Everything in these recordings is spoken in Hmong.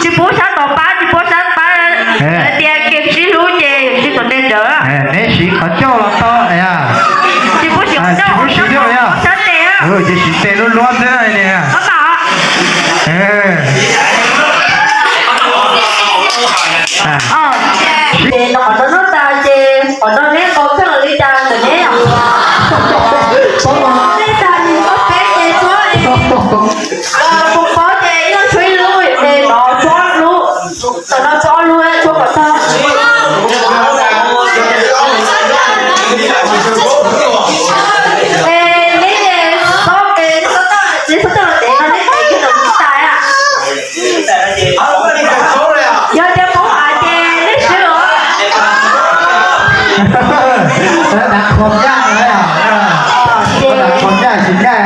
Tsis pub sab tod pab, tsis pub sab pab, tias kev sib hlub ces tsis tau tes rawv. Neb siv qhov ncauj los tau. Tsis pub siv ncauj, sab tes, ces siv tes luab luab xwb. Ces no qhov no noj tas ces qhov no neb nqaus kheej li cas ntawm neb os? Neb tas nws nqaus peb ces txhob, puas paub ces ib leeg tshuav ib lub es no tshuav lub, tam no tshuav ob lub tshuav kom tag. Es neb es txhob, neb txhob coj los tev no neb tev kiag ntawm tais a. Yog tias poob av ces nej swb os. Dav qhuas ncaj, dav qhuas ncaj tsis ncaj.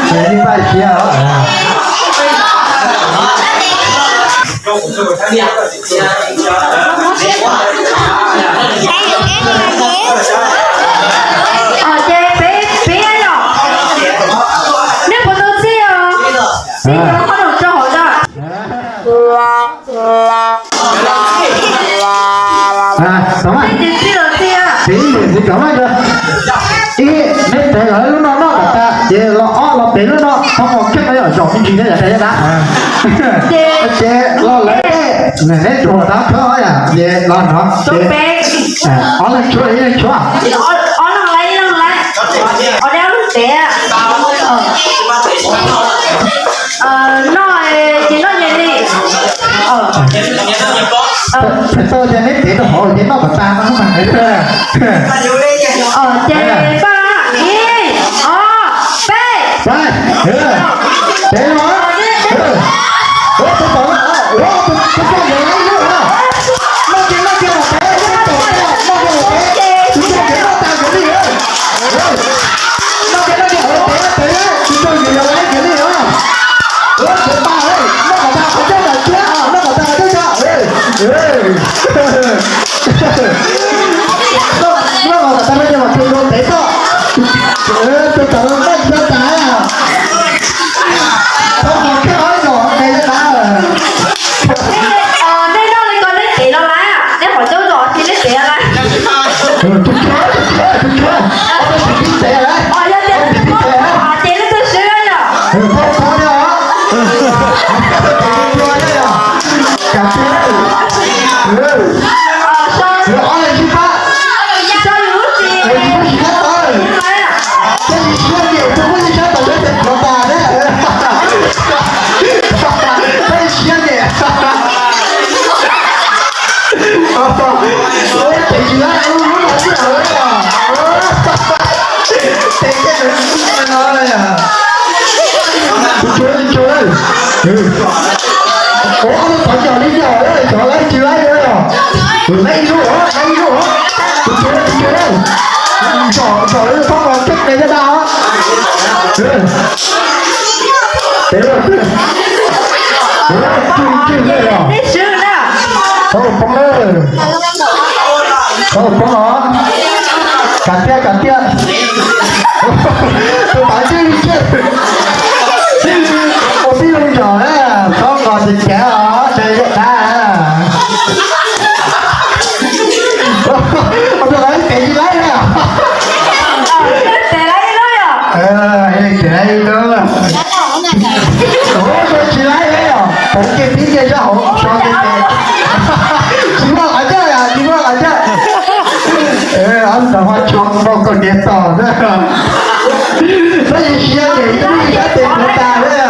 Ces li paj siav os. Ces peb peb yom, nej puas tau txij os? Txij cov qhob noom rau hauv na. Txij los txij. Ib, neb tev lawv lub no noj kom tas ces los ob los pem lub no, thov mus kheej no yom, zaum me ntsis thiab yom, tas yom na. Ces los lawv tej, neb tsuas tau khawb yom, ces los no. Ob leeg tshuav, ib leeg tshuav. Ob leeg lawm, ib leeg lawm. Ob leeg tev. Noj ces noj nyias li. Txhais tau tias neb tev rau hauv ces noj kom tas no mas. Ces paj, ib, ob, peb. Tev los. Tus tod, tus tod yuav laib lub. Noj kiag, noj kiag mas tev, noj kiag mas tev, tus tod yuav noj tas kiag li. Noj kiag, noj kiag, tev, tev, tus tod yuav laib kiag li os. Tus tod, noj kom tas qhov coj tas thiab, noj kom tas qhov coj. Noj kom tas qhov coj mas tus tod tev toj. Tus tod noj tsis tau tas. Tau qhov kheej ob zaug tes li tas. Nej noj li ko neb tev los lawm, neb qhov coj zos ces neb tev los lawm. Tus tshuav, tus tshuav, tus tshuav. Yog tias neb poob av ces neb twb swb yom. Ua ob lub qhov coj li yog cov laib tsis laib os. Laib ib lub os, laib ib lub os. Tus tshuav, tus tshuav, zom, zom lub thoob los coj tes coj da os. Tes los, ua tswj tswj li os. Tau poob lawm. Tau poob os. Kam tiag, kam tiag. Tus tod ntsej li ntsej. Ua tib zoo zom na, txhob nqos ces cav os, tsa zeb dab. Ua tus tod tes tsis laib na. Tes laib ib lub yom. Tes laib ib lub. Ua tsis laib na yom, poob kiag pib kiag zaj hauv so tes tes. Tsis muaj qhov coj yom, tsis muaj qhov coj. Ob tug ho tso npau kaus hniav tom xwb. Tab sis siab ces ib lub sab tes puas tas xwb.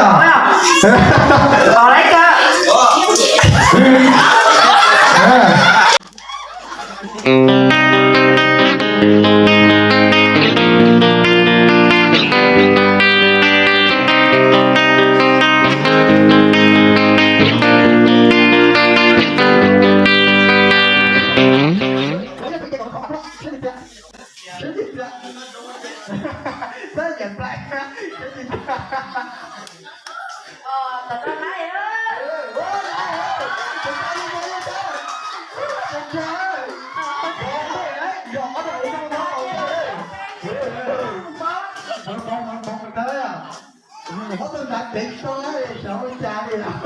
Xav pem tau lawm, xyov ua cas li os.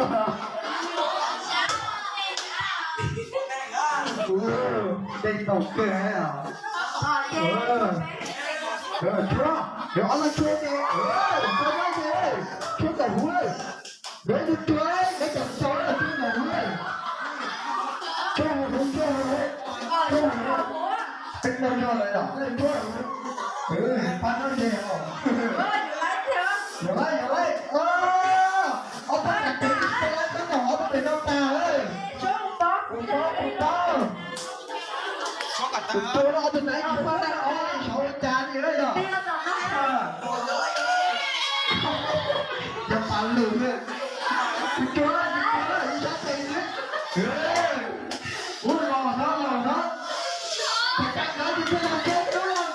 Ua, tej tau kawg os. Tshuab, ob leeg tshuab ces, tshuab ces, tshuab kom huv. Nkawd tus tshuab, nkawd cov tau tshuab kom huv. Tshuab huv, tshuab huv, tshuab huv. Peb tau yog lawm los, tshuab huv. Pab no ces os. Yog lawm, yog lawm. Ob tug pem no tag lawm. Kuv paub, kuv paub. Tus tshuab no ob tug na ib tug pab na os, xyov ua cas li lawm yog. Yog pas lug lawm. Tus tshuab no ib sab tes xwb. Ua los no, los no. Tus tshuab no tus tshuab no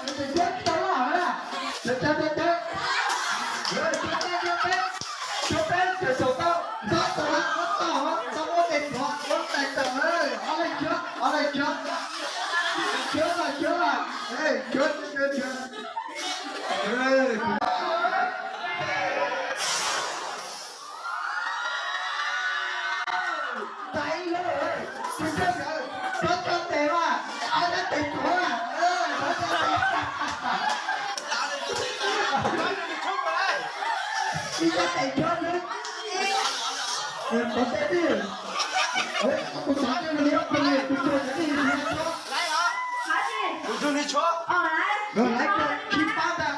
tus tshuab tsis tau loj na. Tus tshuab no tus tshuab peb, tus tshuab peb tus tshuab tau, ntxov tau, ntxov tau, tau muab tes ntxov muab tais tau. Ob leeg tshuab, ob leeg tshuab. Tshuab los tshuab los, tshuab tshuab tshuab. Tais ib lub, tus tshuab sawv, koj tso tes mas, ob sab tes tuav mas, koj tso tes. Ib sab tes tshuab xwb. Tuav tes twg? Kuv xav tias nws yuav plig, tus tshuab sawv ib tus tshuab. Tus tshuab ni tshuab. Lawv tsis pab ntag.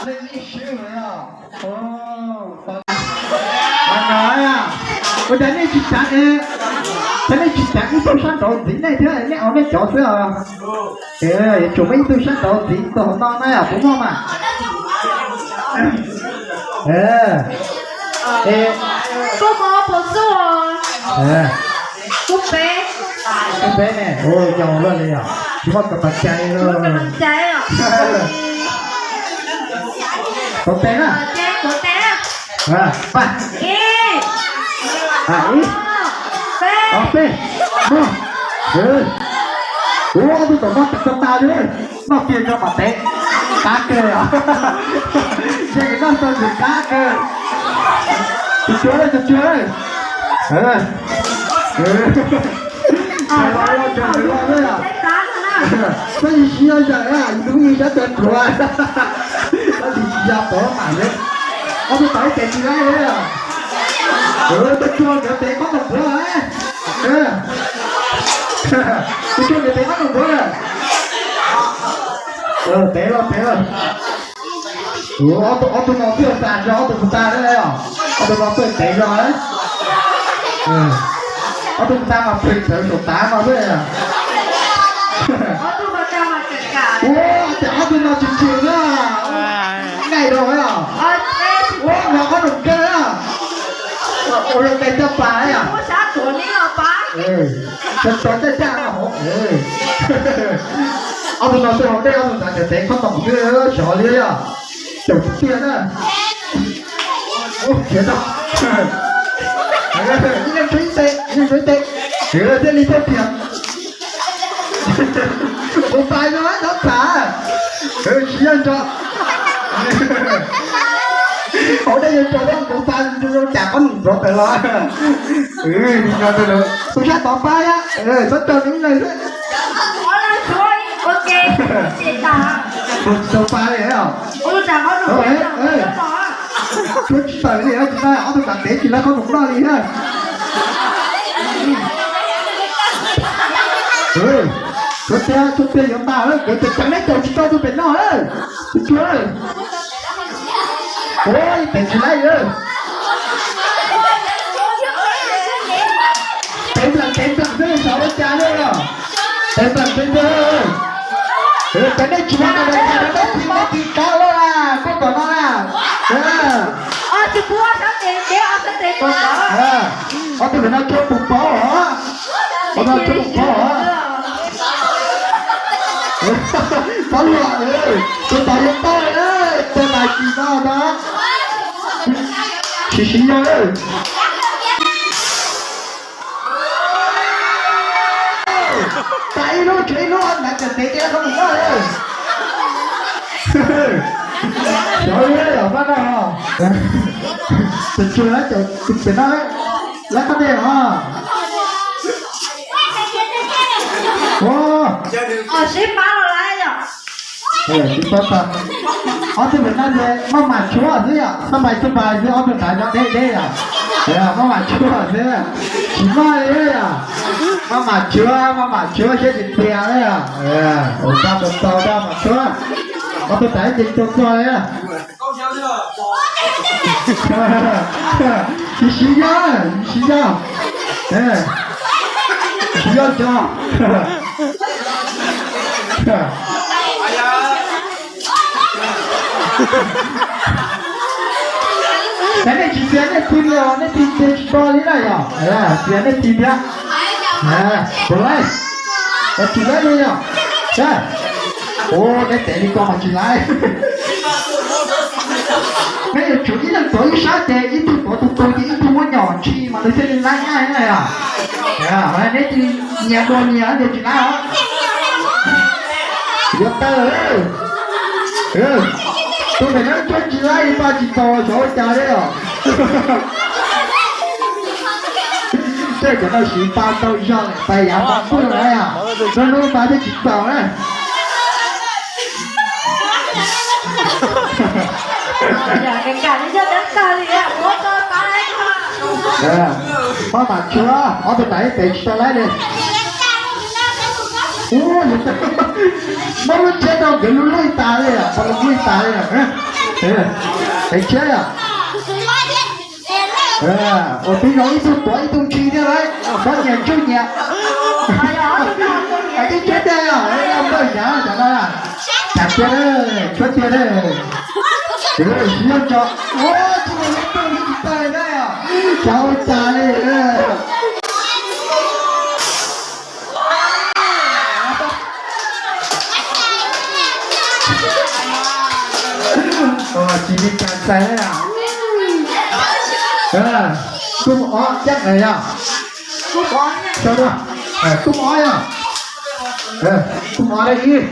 Leej ib swb no. Ua cas nej tsis tsav, cas nej tsis tsav ib tug sab nraud ntxiv nej thiab, nej au nej cov xwb os. Yuav tsum muaj ib tug sab nraud ntxiv txog hauv no na, puas muaj mas? Koj mov puas txuj? Kub peb. Kub peb ne, ua yog luaj li os, tsis muaj kam pab cai los. Tuav tes na. Pab. Ib, ob, peb, no. Ua ob tug tom no tag tag li, noj kiag tso mam tev. Qab kawg os. Ntshe noj tau nws qab kawg. Tus tshuab, tus tshuab. Koj tsis siv yog yam lub nyiaj sab tes pluav, koj tsis siv yog pov mam li. Ob tug tau ib tes tsis laib li. Tus tshuab nkawd tes khaub ncaws pluav. Tus tshuab nkawd tes khaub ncaws pluav. Tev los tev los. Ob tug no twb tas, ob tug tas os. Ob tug no twb tev zog. Ob tug tas mas phem tawv saum tav no xwb. Ua cas ob tug no tsis tshwm na. Nqaij rau os. Ua los ob nus kawg na. Ua zoo nqaij caj pas na. Tso tso caj caj no hauv. Ob tug no xwb hauv dej, ob tug ntawd cov tev khaub ncaws xwb, xyov li yog. Caum tiag na. Khiav tau. Ib leeg tshuab ib tes, ib leeg tshuab ib tes. Thiaj li tau tiag. Kuv pais no txhob tham. Siab ntso. Hauv dej yuav tso thiab, kuv pais zoo cas koj mus ntxuav pem los. Tus sab tod pab, txhob tso nws ib leeg xwb. Tus pais li os. Tshuab tsis tawm li, tsis tau, ob tug kav tev tsis laib khaub ncaws noj li na. Tshuab tiag, tshuab tiag yuav tag lawm, nkawd tseem ceev, neb caum tsis tau tus pem no lawm. Tus tshuab, ua tev tsis laib lawm. Tev nplam tev nplam xwb, xyov ua cas li os. Tev nplam tev nplam. Peb nej tsis muaj kas tas, peb tsis muaj kas tas lawm, koj tom no na. Ob tug no tshuab puv paub os. Ob tug no tshuab puv paub os. Tau luag, tus tau yuav tau, tus tau tsis tau na. Siv siv yog. Tau ib lub, tshuav ib lub ntawd, cov tev ces koj mus noj. Cov ib yam pab no. Tus tsuag lawv cov tus pem no lawv qab dej os. Sib pab los lawm yom. Ob tug pem no ces maj mam tshuab xwb yom, xab npais xab npais xwb, ob tug nrad nyob deb deb yom. Maj mam tshuab xwb, tsis maj li yom. Maj mam tshuab, maj mam tshuab siab tsis tiag li yom. Ua tau tau tau mam tshuab. Ob tug nrad ces tau txog li. Siv siv yog, siv yog. Siv yog cov. Ces nej tsis txiav nej tig li os, nej tig ces tsis tau li na yom. Txiav nej tig thiab. Puas laib? Tsis laib li yom. Ua nej tev li ko mas tsis laib. Peb yuav tsum ib leeg tuav ib sab ces ib tug tuav tus tus ces ib tug muab nyom ntshis mas nws thiaj li laib nyaj na yom. Neb tig nyias dua nyias ces tsis laib os. Yuav tawg. Tus pem no cuab tsis laib, pa tsis tau, xyov ua cas li os. Tej cov no siv pa tau zog lawm, pa yav pa kuj lawm os. Lub lub pa thiaj tsis txaus na. Maj mam tshuab, ob tug nrad ib pem tsis tau laib li. Muab lub tshiab rau nkawd lub lub tas li, lub lub tas li. Pem tshiab yom. Ua tib zoo ib tug tuav ib tug ntshis thiab lauj, koj nyias tsuj nyias. Ib tshiab tiag yom, npawg nyav tam no. Tshuab tiag, tshuab tiag. Siv yog tso. Ua tsis muaj lub tug li tsis tau li na yom. Tshav ua cas li. Tsis li cas txais na. Kub ob cab na yom. Kub ob yom. Kub ob da ib.